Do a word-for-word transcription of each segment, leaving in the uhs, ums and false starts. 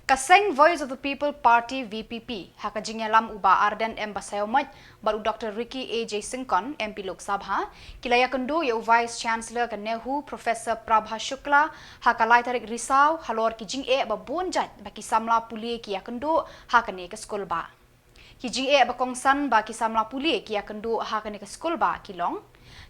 Ka seng Voice of the People Party, V P P, ha ka jingïalam u Bah Ardent M Basaiawmoit bad u Doctor Ricky A J Syngkon, M P Lok Sabha, ki la ïakynduh ïa u Vice Chancellor ka NEHU, Professor Prabha Shukla, ha ka lai tarik Risaw, halor ki jingeh ba bun jait ba ki samla pule ki ïakynduh ha kane ka skulbah. Ki jingeh ba kongsan ba ki samla pule ki ïakynduh ha kane ka skulbah ki long: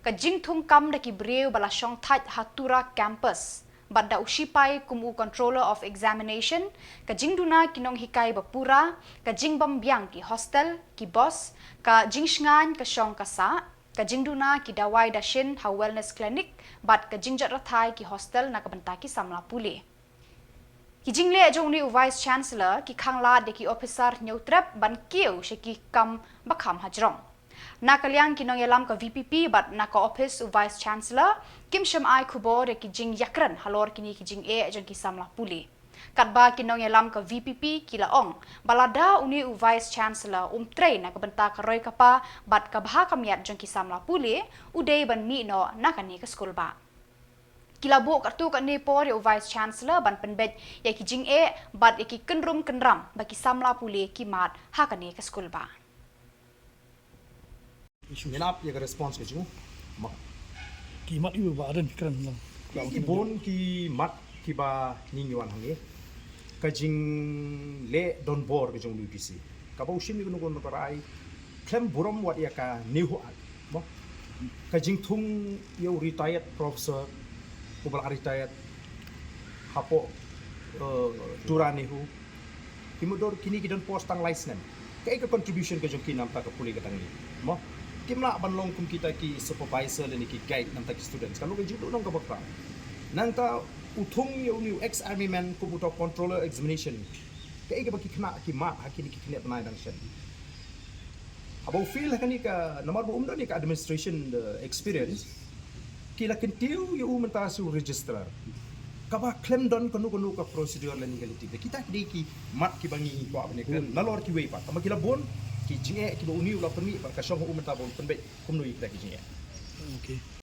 ka jingthung kam da ki briew ba la shong thait ha Tura Campus bad da u shipai kum u Controller of Examination, ka jingduna ki nonghikai ba pura, ka jingbym biang ki hostel, ki bus, ka jingshngaiñ ka shong ka sah, ka jingduna ki dawai dashin ha Wellness Clinic bad ka jingjot rathai ki hostel na ka bynta ki samla pule. Ki jingleh jong une u Vice Chancellor ki khanglad ïa ki ophisar hynñiewtrep ban kiew sha ki kam ba kham hajrong. Na ka liang ki nongïalam ka V P P bad na ka ophis u Vice Chancellor kim shym ai khubor ïa ki jingïakren halor kine ki jingeh jong ki samla pule. Katba ki nongïalam ka V P P ki la ong ba lada une u Vice Chancellor um trei na ka bynta ka roi ka par bad ka bha ka miat jong ki samla pule, u dei ban mih noh na kane ka skulbah. Ki la buh katto katne por ïa u Vice Chancellor ban pynbeit ïa ki jingeh bad ïa ki kynrum kynram ba ki samla pule ki mad ha kane ka skulbah. Ngi ap ïa ka response ka jong u. Ma. Ki mat ïa u Bah Ardent ki kren lang. Ki bun ki mat kiba ngi ngi wan hangne. Ka jingleh donbor ka jong u D C kaba u shim ïa kano kano ka rai khlem burom wat ïa ka NEHU Act. Mo. Ka jingthung ïa u retired professor uba la retired hapoh, eh, Tura NEHU. Ki mutdur kine ki don post tang lai snem. Kaei ka contribution ka jong ki na bynta ka pule ka tang ne? Mo. Kim lah ban long kum kita ki supervisor lane ki guide na bynta ki students. Ka long ka jingduhnong kaba khraw. Nangta u thung ïa une u ex army man kum uta u controller examination. Kaei kaba ki khynnah ki mad ha kine ki khynnah bnai dang shen. Haba u fail ha kane ka, namar ba um don ïa ka administration, the experience, ki la kyntiew ïa u mynta sha u registrar. Kaba khlem don kano kano ka procedure lane ka legality. Kita ki dei ki mat kiba ngi kwah ban ïakren nalor kiwei pat. Tangba ki la bun ki jingeh kiba une u la pynmih bad ka shong ha u mynta ban pynbeit kumno ïa kita ki jingeh. Okay.